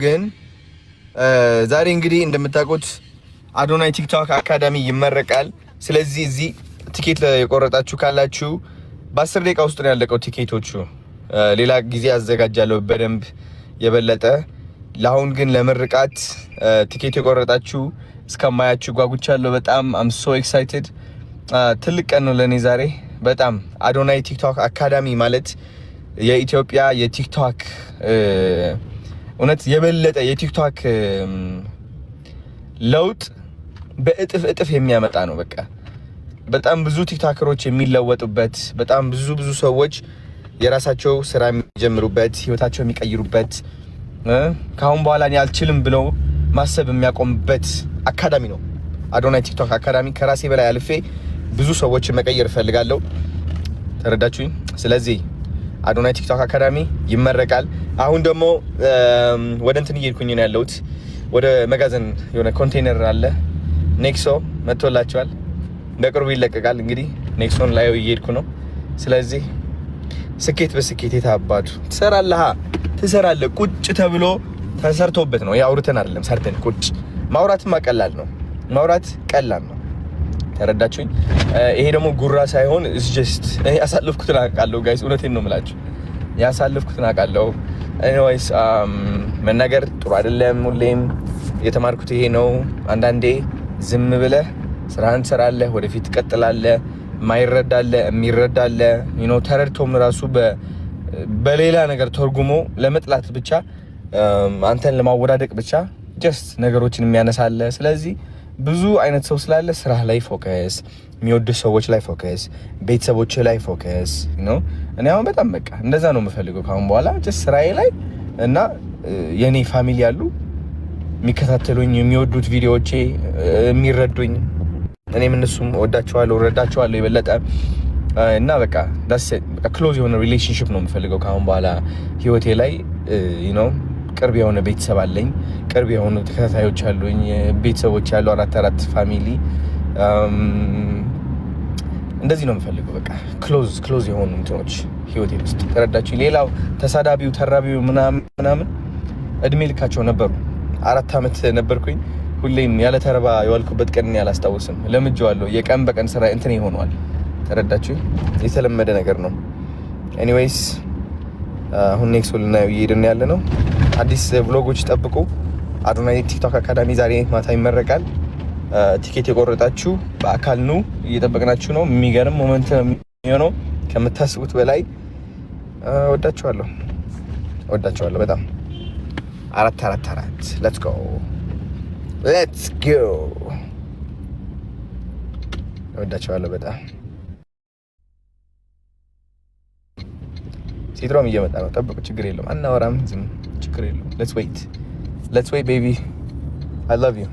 ግን ዛሬ እንግዲህ እንደምታውቁት አዶናይ ቲክቶክ አካዳሚ ይመረቃል። ስለዚህ እዚህ ቲኬት የቆረጣችሁ ካላችሁ በ10 ደቂቃ ውስጥ ነው ያለቀው ቲኬቶቹ። ሌላ ጊዜ አዘጋጃለሁ በደንብ የበለጠ። ለአሁን ግን ለምርቃት ቲኬት የቆረጣችሁ እስከማያችሁ ጓጉቻለሁ። በጣም I'm so excited። ትልቅ ቀን ነው ለእኔ ዛሬ በጣም። አዶናይ ቲክቶክ አካዳሚ ማለት የኢትዮጵያ የቲክቶክ እውነት የበለጠ የቲክቶክ ለውጥ በእጥፍ እጥፍ የሚያመጣ ነው። በቃ በጣም ብዙ ቲክቶከሮች የሚለወጡበት፣ በጣም ብዙ ብዙ ሰዎች የራሳቸው ስራ የሚጀምሩበት፣ ህይወታቸው የሚቀይሩበት፣ ከአሁን በኋላ እኔ አልችልም ብለው ማሰብ የሚያቆምበት አካዳሚ ነው አዶናይ ቲክቶክ አካዳሚ። ከራሴ በላይ አልፌ ብዙ ሰዎችን መቀየር እፈልጋለሁ። ተረዳችሁኝ? ስለዚህ አዶናይ ቲክቶክ አካዳሚ ይመረቃል። አሁን ደግሞ ወደ እንትን እየሄድኩኝ ነው ያለሁት፣ ወደ መጋዘን። የሆነ ኮንቴነር አለ፣ ኔክሶ መጥቶላቸዋል። በቅርቡ ይለቀቃል። እንግዲህ ኔክሶን ላየው እየሄድኩ ነው። ስለዚህ ስኬት በስኬት የታባቱ ትሰራለህ፣ ትሰራለህ። ቁጭ ተብሎ ተሰርቶበት ነው። አውርተን አይደለም፣ ሰርተን ቁጭ። ማውራትማ ቀላል ነው። ማውራት ቀላል ነው። ተረዳችሁኝ? ይሄ ደግሞ ጉራ ሳይሆን just እኔ ያሳለፍኩትን አውቃለሁ guys፣ እውነቴን ነው የምላችሁ፣ ያሳለፍኩትን አውቃለሁ። Anyways መናገር ጥሩ አይደለም። ሁሌም የተማርኩት ይሄ ነው። አንዳንዴ ዝም ብለህ ስራህን ትሰራለህ፣ ወደፊት ትቀጥላለህ። ማይረዳለ የሚረዳለ ተረድቶም ራሱ በሌላ ነገር ተርጉሞ ለመጥላት ብቻ፣ አንተን ለማወዳደቅ ብቻ just ነገሮችን የሚያነሳለ። ስለዚህ ብዙ አይነት ሰው ስላለ ስራህ ላይ focus፣ የሚወዱ ሰዎች ላይ focus፣ ቤተሰቦች ላይ focus ነው። እኔ አሁን በጣም በቃ እንደዛ ነው የምፈልገው ከአሁን በኋላ፣ just ስራዬ ላይ እና የእኔ family ያሉ የሚከታተሉኝ፣ የሚወዱት ቪዲዮዎቼ፣ የሚረዱኝ፣ እኔም እነሱም ወዳቸዋለሁ፣ እረዳቸዋለሁ የበለጠ እና በቃ close የሆነ relationship ነው የምፈልገው ከአሁን በኋላ ህይወቴ ላይ። ቅርብ የሆነ ቤተሰብ አለኝ። ቅርብ የሆኑ ተከታታዮች አሉኝ፣ ቤተሰቦች ያሉ አራት አራት family። እንደዚህ ነው የምፈልገው። በቃ close close የሆኑ እንትኖች ህይወቴ ውስጥ፣ ተረዳችሁ። ሌላው ተሳዳቢው ተራቢው ምናምን ምናምን እድሜ ልካቸው ነበሩ። 4 ዓመት ነበርኩኝ። ሁሌም ያለ ተረባ የዋልኩበት ቀን አላስታውስም። ለምጄዋለሁ። የቀን በቀን ስራ እንትን ይሆነዋል። ተረዳችሁ? የተለመደ ነገር ነው። Anyways አሁን ኔክስት ልናየው እየሄድን ያለ ነው። አዲስ vlog ኦች ጠብቁ። አዶናይ ቲክቶክ አካዳሚ ዛሬ ማታ ይመረቃል። ቲኬት የቆረጣችሁ በአካል ኑ፣ እየጠበቅናችሁ ነው። የሚገርም moment የሚሆነው ከምታስቡት በላይ። ወዳችኋለሁ፣ ወዳችኋለሁ በጣም። አራት አራት አራት፣ let's go, let's go። ወዳችኋለሁ በጣም። ሲድሮም እየመጣ ነው፣ ጠብቁ። ችግር የለውም፣ አናወራም፣ ዝም፣ ችግር የለውም። Let's wait, let's wait, baby, I love you.